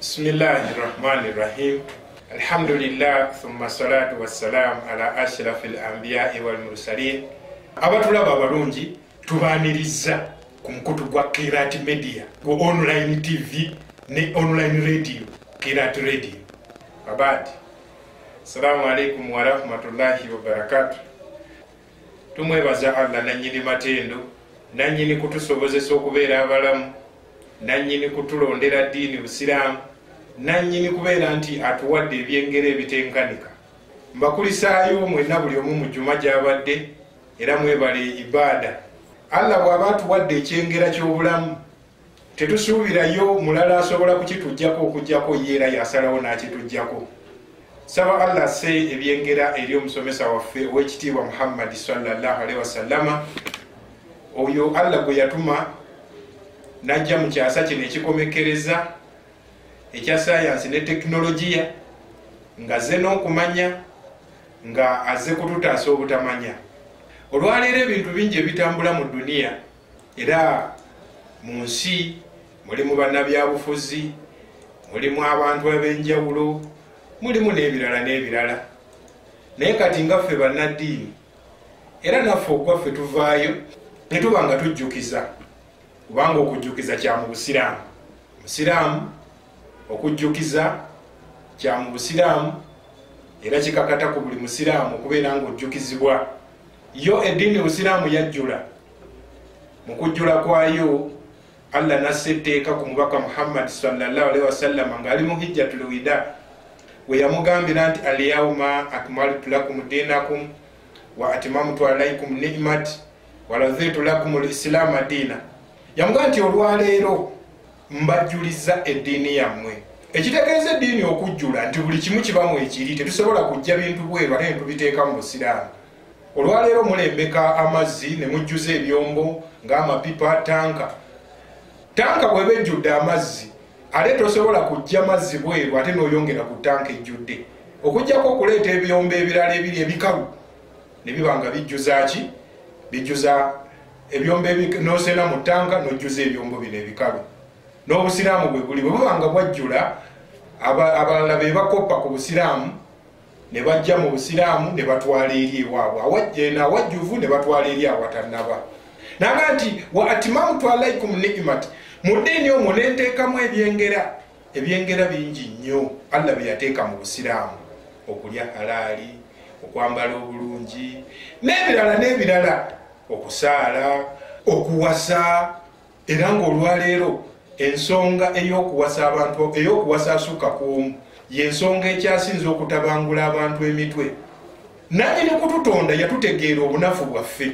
Bismillahi rahmani rahim. Alhamdulillah, thumma salatu wassalam ala ashrafil anbiya'i wal mursalin. Abatulaba abalungi tubaaniriza ku mukutu gwa Kirat Media, ku online TV ne online radio, Kirat Radio. Abadi. Assalamu alaikum wa rahmatullahi wa barakatuh. Tumwebaza Allah nannyini matendo, nannyini kutusobozesa okubeera abalamu, nannyini kutulondera ddiini Busiraamu, nannyini kubeera nti atuwadde ebyengera ebitenkanika. Mbakulisaayo mwenna buli omu mu jjuma gy'abadde, era mwebale ibaada. Allah bw'aba atuwadde ekyengera ky'obulamu, tetusuubirayo mulala asobola kukituggyako okuggyako ye era yasalawo n'akituggyako. Saba Allah asse ebyengera eri omusomesa waffe ow'ekitiibwa Muhammad sallallahu alaihi wasallama, oyo Allah gwe yatuma n'ajja mu kyasa kino ekikomekereza ekya sayansi ne tekinologiya, ng'azze n'okumanya, nga azze kututaasa obutamanya. Olwaleero ebintu bingi ebitambula mu duniya, era mu nsi mulimu bannabyabufuzi, mulimu abantu ab'enjawulo, mulimu n'ebirala n'ebirala. Naye kati nga ffe bannaddiini, era naffe ogwaffe tuvaayo ne tuba nga tujjukiza, kubanga okujjukiza kya mu Busiraamu. Musiraamu okujjukiza kya mu Busiraamu, era kikakata ku buli Musiraamu okubeera ng'ojjukizibwa. Yo eddiini Busiraamu yajjula. Mu kujjula kwayo Allah n'assa etteeka ku mubaka Muhammad sallallahu alaihi wasallam ng'ali mu hijjatul wida, we yamugambira nti alyawma akmaltu lakum dinakum wa atmamtu alaykum ni'mati wa raditu lakum al-islaama diina. Yamugamba nti olwaleero mbajjuliza eddiini yammwe. Ekitegeeza eddiini okujjula nti buli kimu kibamu ekiri, tetusobola kujja bintu bweru ate ne tubiteeka mu Busiraamu. Olwaleero mulembeka amazzi ne mujjuza ebyombo ng'amapipa, tanka. Tanka bw'eba ejjudde amazzi, ate tosobola kujja mazzi bweru ate n'oyongera ku tanka ejjudde, okuggyako okuleeta ebyombo ebirala ebiri ebikalu ne biba nga bijjuza ki? Bijjuza ebyombo n'osena mu tanka n'ojjuza ebyombo bino ebikalu. N'obusiraamu bwe buli bwe buba nga bwajjula, abalala be bakoppa ku Busiraamu ne bajja mu Busiraamu ne batwala eri ewaabwe, awajjuvu ne batwala eri awatannaba. Naga nti wa atmamtu alaykum ni'mati, mu ddiini omwo ne nteekamu ebyengera. Ebyengera bingi nnyo Allah bye yateeka mu Busiraamu, okulya halaali, okwambala obulungi n'ebirala n'ebirala, okusaala, okuwasa. Era ng'olwaleero ensonga ey'okuwasa abantu, ey'okuwasa asukka ku omu, y'ensonga ekyasinze okutabangula abantu emitwe. Nannyini kututonda yatutegeera obunafu bwaffe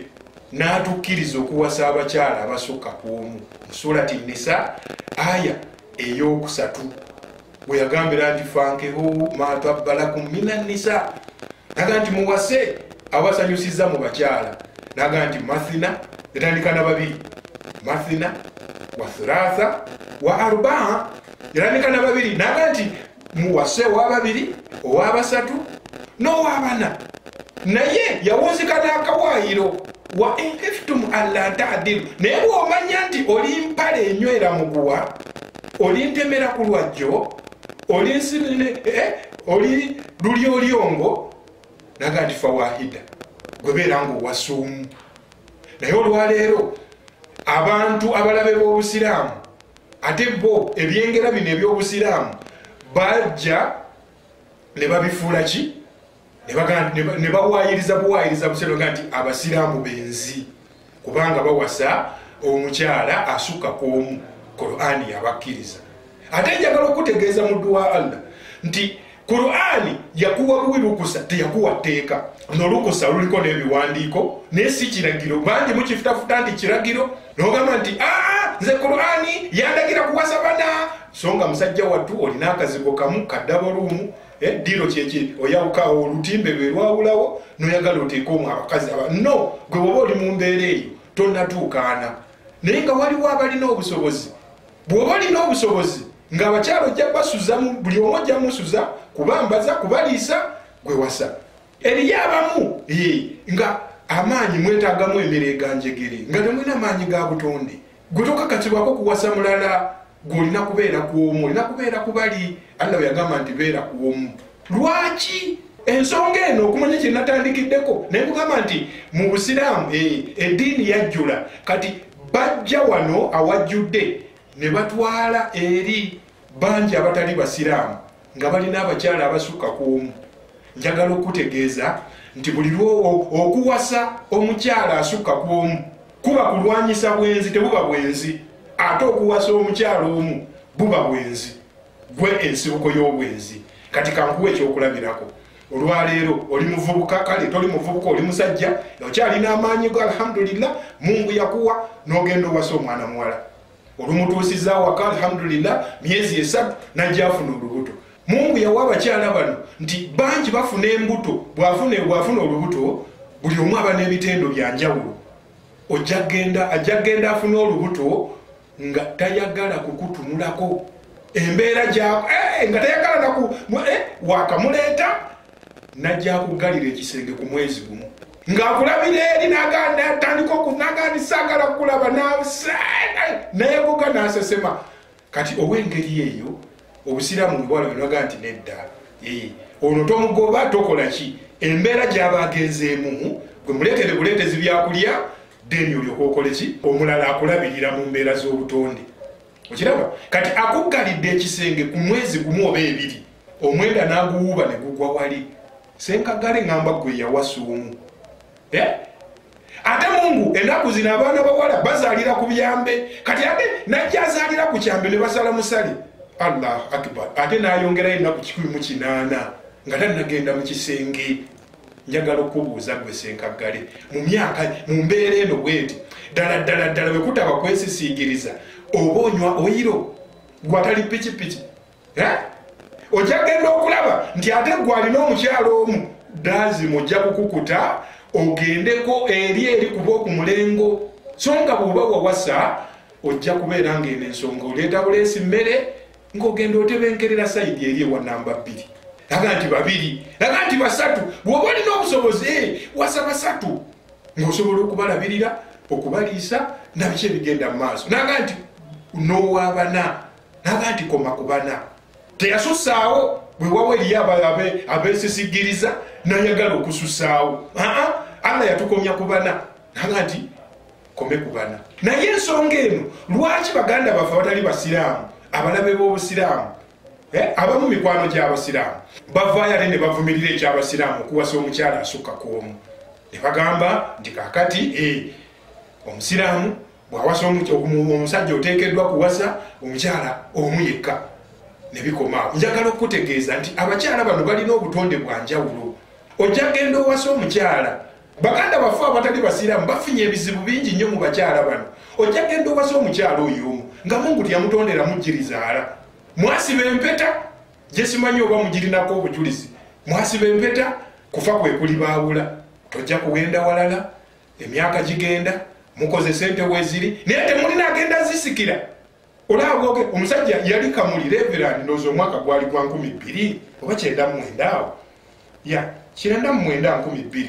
n'atukkiriza okuwasa abakyala abasukka ku omu. Mu Surati Nisa aya 3 bwe yagambira nti fankihu ma tabba lakum minan nisa, naga nti muwase abasanyusiza mu bakyala. Naga nti mathina, yatandika na babiri, mathina wa thulatha wa arbaa, yatandika na babiri. Naga nti muwase owa babiri, owa basatu n'owabana. Naye yawunzika n'akawaayiro wa in khiftum alla ta'dilu, naye bw'omanya nti oli mpale enywera muguwa, oli ntemera ku lwajjo, oli nsinene, oli luli olyongo, naga nti fawahida, gwe beera ng'owasuumu. Naye olwaleero abantu abalabe b'Obusiraamu, ate bo ebyengera bino eby'Obusiraamu bajja ne babifuula ki? Ne bawaayiriza buwaayiriza Busiraamu nti Abasiraamu benzi, kubanga bawasa omukyala asukka ku omu. Qur'ani yabakkiriza. Ate njagala okutegeeza muddu wa Allah nti Qur'ani yakuwa buwi lukusa, teyakuwa tteeka. N'olukusa luliko n'ebiwandiiko, naye si kiragiro. Bangi mukifutafuta nti kiragiro, n'ogamba nti aa nze Qur'ani yandagira kuwasa bana. So nga musajja wattu olina akazigo kamu ka double room, eddiiro kyeki oyawuka olutimbe lwe lwawulawo n'oyagala oteeke omwo abakazi aba. No, gwe bw'oba oli mu mbeera eyo tonnatuukaana. Naye nga waliwo abalina obusobozi. Bw'oba olina obusobozi ng'abakyala ojja basuza, buli omu ojja musuza, kubambaza, kubaliisa, gwe wasa. Eriyo abamu nga amaanyi mwetaagamu emmere eganjegere, nga temulina maanyi ga butonde, gwe tokakatibwako kuwasa mulala. Gw'olina kubeera ku omu, olina kubeera ku bali. Allah bwe yagamba nti beera ku omu. Lwaki ensonga eno okumanya kye natandikiddeko naye kugamba nti mu busiraamu eddiini yajjula, kati bajja wano awajjudde ne batwala eri bangi abatali basiraamu nga balina abakyala abasukka ku omu. Njagala okutegeeza nti buli okuwasa omukyala asukka ku omu kuba kulwanyisa bwenzi, tebuba bwenzi. Ate okuwasa omukyala omu buba bwenzi, gwe ensibuko y'obwenzi. Kati kankuwe ekyokulabirako. Olwaleero oli muvubuka, kale toli muvubuka, oli musajja okyalina amaanyi go, alhamdulillah, Mungu yakuwa, n'ogenda owasa omwana muwala. Olumutuusizza awaka, alhamdulillah, myezi 3 najja afuna olubuto. Mungu yawa abakyala bano nti bangi bafuna embuto, bw'afuna olubuto buli omu aba n'ebitendo bya njawulo. Ajja genda afuna olubuto nga tayagala kukutunulako embeera nga tayagala naku wakamuleeta najja akugalira ekisenge ku mwezi gumu ng'akulabira eri n'atandika okunagandi saagala kukulaba nayegoga n'asesema. Kati ow'engeri eyo obusiraamu bwe bwalaga nti nedda, ono tomugoba, tokola ki, embeera gy'aba agenzeemu gwe muleetere buleetezi byakulya, then olyoka okole ki, omulala akulabirira mu mbeera z'obutonde. Okiraba? Kati akuggalidde ekisenge ku mwezi gumu oba 2, omwenda n'aguwuuba ne gugwa wali. Senkagale ngamba gwe yawasa omu. Ate Mungu ennaku zino abaana bawala bazaalira ku byambe, kati ate najja azaalira ku kyambe ne basala musale. Allah akbar. Ate n'ayongerayo ennaku 180 nga tannagenda mu kisenge. Njagala okubuuza gwe Senkagale, mu myaka mu mbeera eno bweti ddala ddala ddala bwe kutaba kwesisiigiriza, oba onywa oyiro gwatali pikipiki, ojja genda okulaba nti ate gwe alina omukyalo omu dazimu ojja kukukuta ogendeko eri eri kuba ku mulengo. So nga bw'oba wawasa ojja kubeera ng'eno ensonga oleeta buleesi mmere ng'ogenda otebenkerera sayidi eri ewa namba 2. Laga nti 2, laga nti 3. Bw'oba olina obusobozi wasa 3 ng'osobola okubalabirira, okubaliisa na biki ebigenda mu maaso. Naga nti n'owabana, naga nti koma ku bana. Teyasusaawo bwe wawa eriyo abeesisigiriza n'ayagala okususaawo. Allah yatukomya ku bana, naga nti kome ku bana. Naye ensonga eno lwaki baganda baffe abatali basiraamu, abalabe b'obusiraamu, abamu mikwano gy'abasiraamu bavaayo ate ne bavumirira eky'abasiraamu okuwasa omukyala asukka ku omu, ne bagamba nti kaakati omusiraamu bw'awasa omusajja oteekeddwa kuwasa omukyala omu yekka, ne bikomaawo. Njagala okutegeeza nti abakyala bano balina obutonde bwa njawulo. Ojja genda owasa omukyala, baganda baffe abatali basiraamu bafunye ebizibu bingi nnyo mu bakyala bano. Ojja genda owasa omukyala oyo omu nga Mungu teyamutondera mujjirizaala. Mwasiba empeta gye simanyi oba mugirinako obujulizi, mwasiba empeta kufa kwe kulibaawula, tojja kugenda walala, emyaka gigenda, mukoze sente weeziri naye temulina agenda zisikira. Olaba omusajja yali Kamuli Reverend, ndowooza omwaka gwali gwa 2000 oba 99 awo, ya 99 2000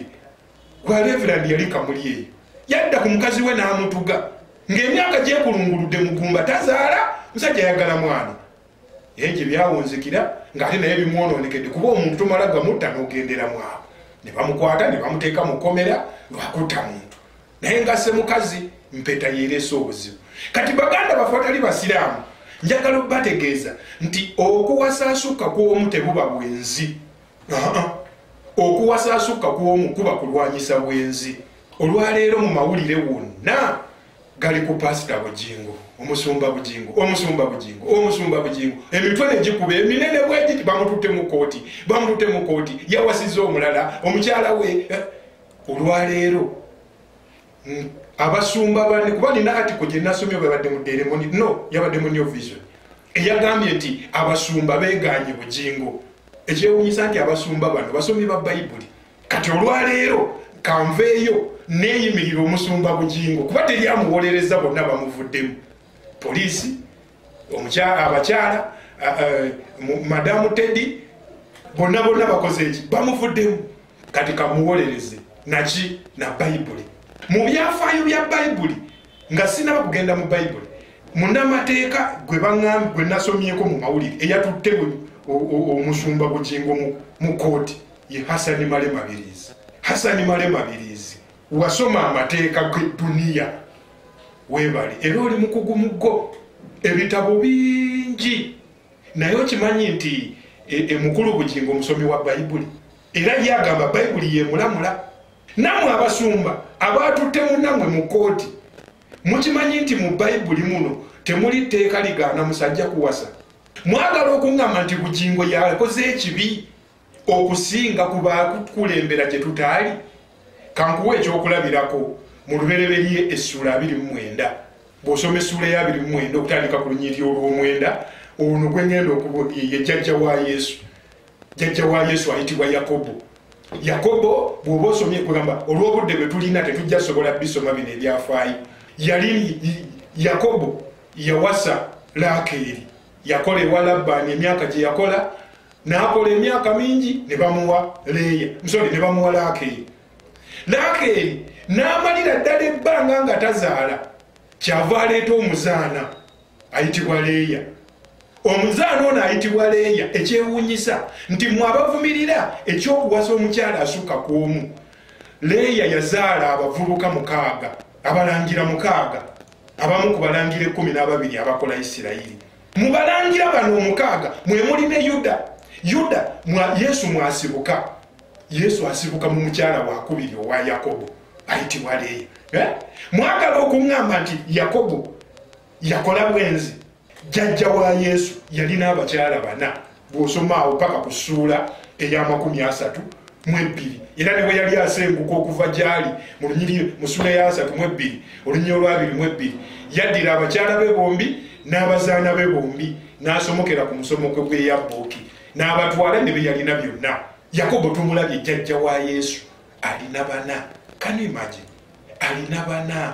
gwa Reverend yali Kamuli eyo. Yadda ku mukazi we n'amutuga ng'emyaka gyekulunguludde mugumba, tazaala, musajja ayagala mwana. Gye byawunzikira ng'ate naye bimwononekedde, kuba omuntu tomala gamutta n'ogendera mwabo. Ne bamukwata ne bamuteeka mu kkomera lwakutta muntu, naye nga ssemukazi mpeta yeereese obuzibu. Kati baganda baffe abatali basiraamu njagala okubategeeza nti okuwasa asukka ku omu tebuba bwenzi. Okuwasa asukka ku omu kuba kulwanyisa bwenzi. Olwaleero mu mawulire wonna gali ku Pasita Bujingo, omusumba Bujingo, omusumba Bujingo, omusumba Bujingo. Emitwe ne gikuba eminene bwegiti, bamututte mu kkooti, bamututte mu kkooti, yawasizza omulala, omukyala we. Olwaleero abasumba bane, kuba nina article gye nasomye babadde mu Daily Monitor, no, yabadde mu New Vision, eyagambye nti abasumba beegaanye Bujingo. Ekyewuunyisa nti abasumba bano basomi ba Bayibuli. Kati olwaleero kanveeyo neeyimirira omusumba Bujingo, kuba teri amuwolereza, bonna bamuvuddemu. Poliisi, abakyala, Madamu Teddy, bonna bonna bakoze eki, bamuvuddemu. Kati kamuwolereze naki? Na Bayibuli. Mu byafaayo bya Bayibuli, nga sinaba kugenda mu Bayibuli, Munnamateeka gwe baŋŋambye gwe nasomyeko mu mawulire eyatutte omusumba Bugingo mu kooti ye Hassan Male Mabirizi. Hassan Male Mabirizi wasoma amateeka g'edduniya, weebale, era oli mukugu mu go, ebitabo bingi. Naye okimanyi nti mukulu Bugingo omusomi wa Bayibuli, era ye agamba Bayibuli yemulamula. Nammwe abasumba abaatutte munnammwe mu kooti, mukimanyi nti mu Bayibuli muno temuli tteeka ligaana musajja kuwasa. Mwagala okuŋŋamba nti Bugingo yakoze ekibi okusinga ku bakulembera gye tutaali? Kankuwa ekyokulabirako mu Lubereberye essula 29. Bw'osoma essula eya 29 okutandika ku lunyiriri olw'omwenda, ono gwe ŋŋenda ye jjajja wa Yesu. Jjajja wa Yesu ayitibwa Yakobo. Yakobo bw'oba osomye, kugamba olw'obudde bwe tulina tetujja sobola bisoma bino ebyafaayo. Yali Yakobo yawasa Laakeeri, yakola ewa Labbaani emyaka gye yakola, n'akola emyaka mingi ne bamuwa Leeya, sorry, ne bamuwa Laakeeri. Laakeeri n'amalira ddala ebbanga nga tazaala, kyava aleeta omuzaana ayitibwa Leeya. Omuzaana ono ayitibwa Leeya, ekyewuunyisa nti mmwe abavumirira ekyokuwasa omukyala asukka ku omu, Leeya yazaala abavubuka 6, abalangira 6, abamu ku balangira 12 abakola Isirayiri. Mu balangira bano 6 mwe muli ne Yuda. Yuda Yesu mwasibuka. Yesu asibuka mu mukyala wakubiri owa Yakobo ayitibwa Leeya. Mwagala okuŋŋamba nti Yakobo yakola bwenzi? Jjajja wa Yesu yalina abakyala 4, bw'osoma awo paka ku ssuula eya 32, era ne bwe yali asenguka okuva gy'ali mu lunyiriri mu ssuula eya 32 olunyiriri olwa 22, yaddira abakyala be bombi n'abazaana be bombi n'asomokera ku musomoko gw'e Yabboki n'abatwala ne be yalina byonna. Yakobo tumulabye, jjajja wa Yesu alina 4. Can you imagine? Alina 4.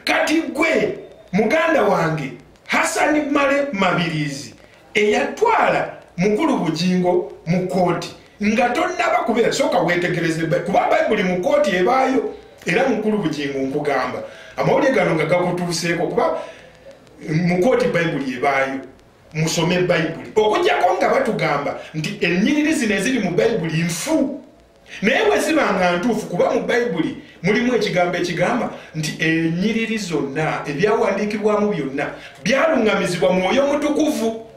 Kati gwe muganda wange Hassan Male Mabirizi eyatwala mukulu Bugingo mu kooti nga tonnaba kubeera, sooka weetegereze, kuba Bayibuli mu kooti ebaayo. Era mukulu Bugingo nkugamba amawulire gano nga gakutuuseeko, kuba mu kooti Bayibuli ebaayo, musome Bayibuli. Okuggyako nga batugamba nti ennyiriri zino eziri mu Bayibuli nfu, naye bwe ziba nga ntuufu, kuba mu Bayibuli mulimu ekigambo ekigamba nti ennyiriri zonna ebyawandiikibwamu byonna byaluŋŋamizibwa Mwoyo Mutukuvu,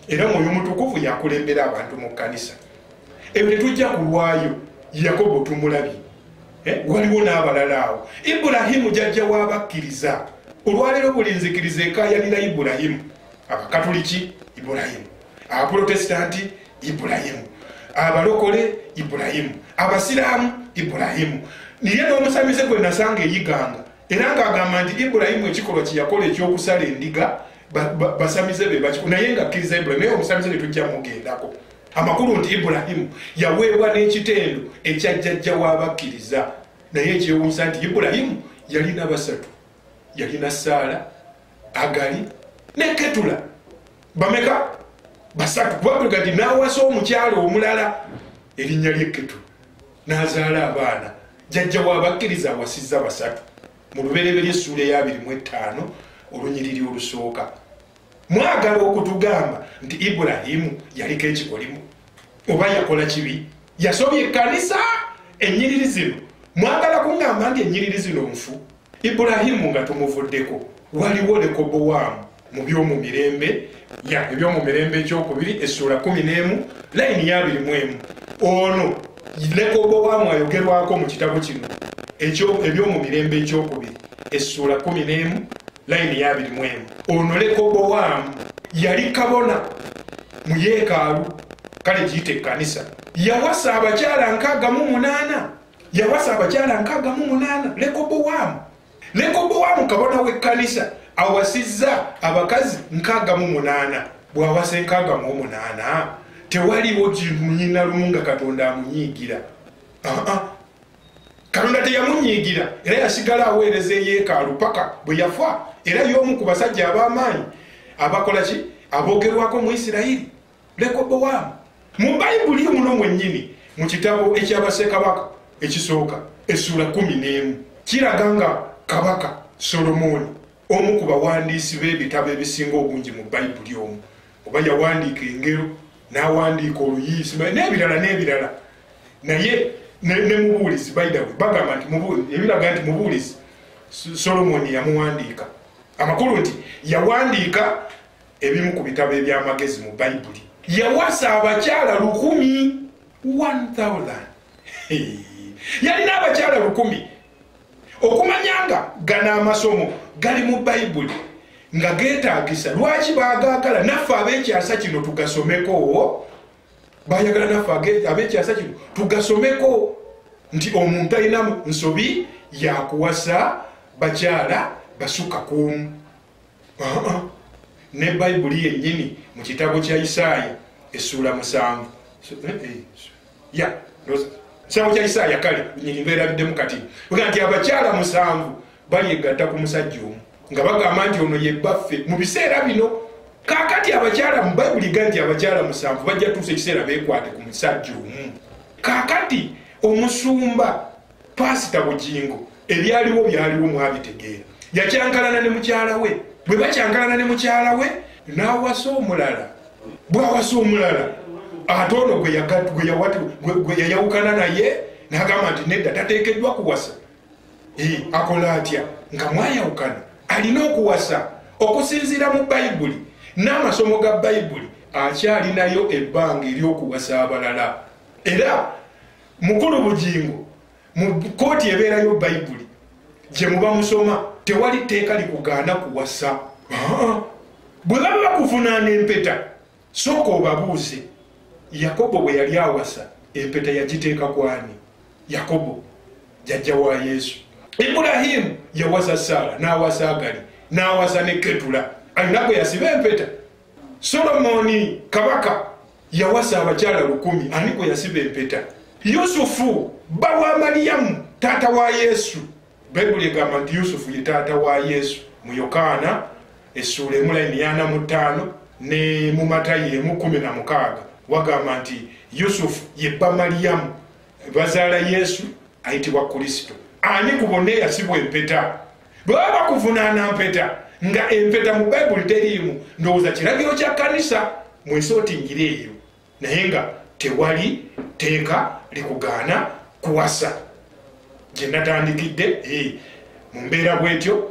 era Mwoyo Mutukuvu yakulembera abantu mu kkanisa. Ebyo tetujja kulwayo. Yakobo tumulabye, waliwo n'abalala awo. Ibulahimu jjajja w'abakkiriza, olwaleero buli nzikiriza ekaayanira Ibulahimu. Abakatuliki Ibulahimu, Abaprotestanti Ibulahimu, abalokole Ibulahimu, abasiraamu Ibulahimu. Niye n'omusamize gwe nasanga eyiganga, era ng'agamba nti Ibulahimu ekikolwa kye yakola ekyokusala endiga basamize be bakikola, naye ng'akkiriza Ibulahimu. Naye omusamize tetujja mugendako. Amakulu nti Ibulahimu yaweebwa n'ekitendo ekya jjajja w'abakkiriza, naye ekyewuunyisa nti Ibulahimu yalina 3, yalina Saala, Agali ne Ketula. Bameka? 3. Kuba nti n'awasa omukyala omulala erinnya lye Ketula, n'azaala abaana. Jjajja w'abakkiriza awasizza 3. Mu Lubereberye essuula eya 25 olunyiriri olusooka. Mwagala okutugamba nti Ibulahimu yaliko ekikolimu oba yakola kibi, yasobya ekkanisa? Ennyiriri zino mwagala kuŋŋamba nti ennyiriri zino nfu? Ibulahimu nga tumuvuddeko, waliwo Lekobowaamu mu Byomumirembe, ya Ebyomumirembe ekyokubiri essuula 11 layini ya 21. Ono Lekobowaamu ayogerwako mu kitabo kino Ebyomumirembe ekyokubiri essuula 11 layini ya 21. Ono Lekobowaamu yali kabona mu yeekaalu, kale giyite ekkanisa. Yawasa abakyala 68, yawasa abakyala 68. Lekobowaamu kabona w'ekkanisa awasizza abakazi 68. Bw'awasa 68 tewaliwo kintu lumu nga Katonda amunyiigira. Katonda teyamunyiigira, era yasigala aweereza eyeekaalu paka bwe yafa. Era y'omu ku basajja ab'amaanyi abakola ki aboogerwako mu Isirayiri, Lekobowaamu. Mu Bayibuli muno mwennyini mu kitabo eky'Abassekabaka ekisooka essuula 11 kiraga nga kabaka Solomoni, omu ku bawandiisi b'ebitabo ebisinga obungi mu Bayibuli omu, oba yawandiika engero, n'awandiika oluyiisi n'ebirala n'ebirala. Naye ne Mubuulizi, by the way, bagamba nti ebiraga nti Mubuulizi Solomoni yamuwandiika. Amakulu nti yawandiika ebimu ku bitabo eby'amagezi mu Bayibuli. Yawasa abakyala 1000, 1000. Yalina abakyala 1000. Okumanya nga gano amasomo gali mu Bayibuli nga geetaagisa, lwaki baagaagala naffe ab'ekyasa kino tugasomeko? Bayagala naffe ab'ekyasa kino tugasomeko nti omuntu alina nsobi yakuwasa bakyala basukka ku omu. Ne Bayibuli yennyini mu kitabo kya Isaaya essuula 7, ya kitabo kya Isaaya, kale mbeerabiddemu kati, oga nti abakyala 7 balyegatta ku musajja omu, nga bagamba nti ono ye bbaffe mu biseera bino. Kaakati abakyala mu Bayibuli ga nti abakyala 7 bajja tuusa ekiseera beekwate ku musajja omu. Kaakati omusumba Pasita Bugingo, ebyaliwo byaliwo mwabitegeera, yakyankalana ne mukyala we. Bwe bakyankalana ne mukyala we, n'awasa omulala. Bw'awasa omulala, ate ono gwe yayawukana naye n'agamba nti nedda, tateekeddwa kuwasa. Akola atya nga mwayawukana? Alina okuwasa okusinziira mu Bayibuli n'amasomo ga Bayibuli. Akyalinayo ebbanga ery'okuwasa abalala. Era mukulu Bugingo, mu kooti ebeerayo Bayibuli gye muba musoma, tewali tteeka likugaana kuwasa. Bwe baba bakuvunaana empeta, sooka obabuuze. Yakobo bwe yali awasa, empeta yagiteeka kwani? Yakobo jjajja wa Yesu. Ibulahimu yawasa Saala, n'awasa Agali, n'awasa ne Ketula. Alina gwe yasiba empeta? Solomoni kabaka yawasa abakyala 1000, ani gwe yasiba empeta? Yusufu bba wa Mariyamu, taata wa Yesu. Bayibuli egamba nti Yusufu ye taata wa Yesu mu Yokaana essuula 1 layini 45 ne mu Matayo 1:16, wagamba nti Yusufu ye bba Mariyamu, bazaala Yesu ayitibwa Kristo. Ani ku bonna eyasibwa empeta? Bwe baba bakuvunaana mpeta, nga empeta mu Bayibuli teriimu, ndowooza kiragiro kya kkanisa mwesootingire eyo, naye nga tewali tteeka likugaana kuwasa. Gye natandikidde mu mbeera bwetyo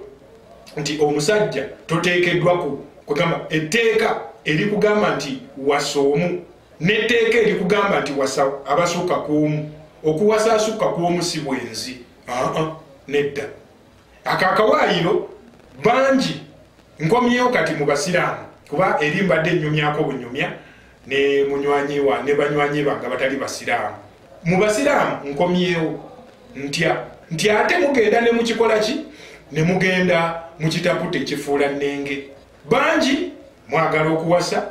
nti omusajja toteekeddwa ku kugamba etteeka erikugamba nti wasa omu, n'etteeka erikugamba nti wasa abasukka ku omu. Okuwasa asukka ku omu si bwenzi, nedda. Ako akawaayiro bangi nkomyewo kati mu basiraamu, kuba eri mbadde nnyumyako bunyumya ne munywanyi wa ne banywanyi bange abatali basiraamu. Mu basiraamu nkomyewo ntya nti ate mugenda ne mukikola ki, ne mugenda mu kitaputa ekifuula nnenge. Bangi mwagala okuwasa,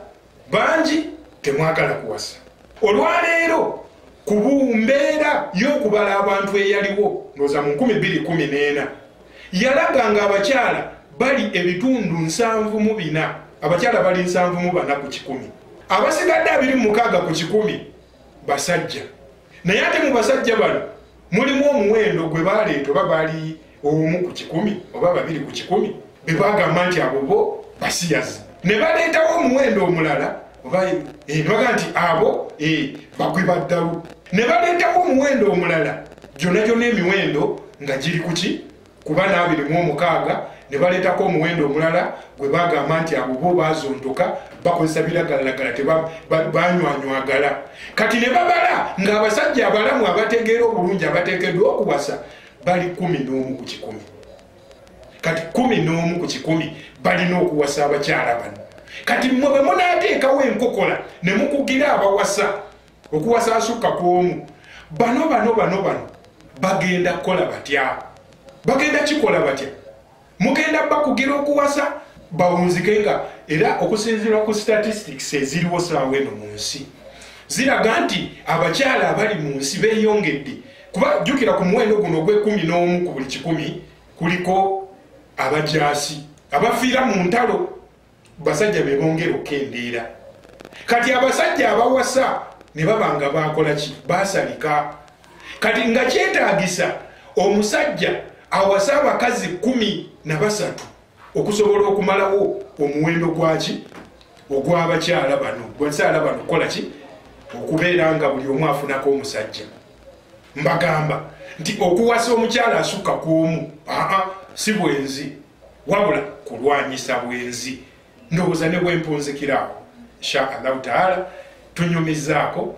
bangi temwagala kuwasa. Olwaleero ku mbeera y'okubala abantu eyaliwo ndowooza mu 2014 yalaga nga abakyala bali ebitundu 74, abakyala bali 74 ku 100, abasigadde 26 ku 100 basajja. Naye ate mu basajja bano mulimu omuwendo gwe baleeta, oba bali 1 ku 100 oba 2 ku 100, be bagamba nti abo bo basiyazi. Ne baleetawo omuwendo omulala, oba ne baga nti abo bagwi baddalu. Ne baleetawo omuwendo omulala, gyonna gyonna emiwendo nga giri ku ki, kuba 26, ne baleetako omuwendo omulala gwe bagamba nti abo bo bazontoka, bakozesa biragalalagala, banywanywagala. Kati ne babala ng'abasajja abalamu abategeera obulungi abateekeddwa okuwasa bali 11 ku 100. Kati 11 ku 100 balina okuwasa abakyala bano. Kati mmwe bwe munaateekawo enkokola ne mukugira abawasa okuwasa asukka ku omu, bano bano bano bano bagenda kukola batya? Bagenda kikola batya? Mugenda bakugira okuwasa bawunzike nga, era okusinziira ku statistics eziriwo saawa eno mu nsi ziraga nti abakyala abali mu nsi beeyongedde, kuba jjukira ku muwendo guno ogw'e11 ku buli 100 kuliko abajaasi abafiira mu ntalo, basajja be bongera okukendeera. Kati abasajja abawasa ne baba nga baakola ki? Baasalika. Kati nga kyetaagisa omusajja Awase abakazi 13 okusobola okumalawo omuwendo gwaki ogw'abakyala bano, gwakyala bano kukola ki, okubeera nga buli omu afunako omusajja. Mbagamba nti okuwasa omukyala asukka ku omu aa si bwenzi, wabula kulwanyisa bwenzi. Ndowooza ne bwempunzikiraawo insha Allahu taala tunyumizaako.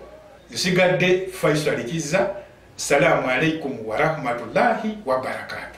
Nsigadde Faisal Kizza. Salaamu alaikum warahmatullahi wabarakatuh.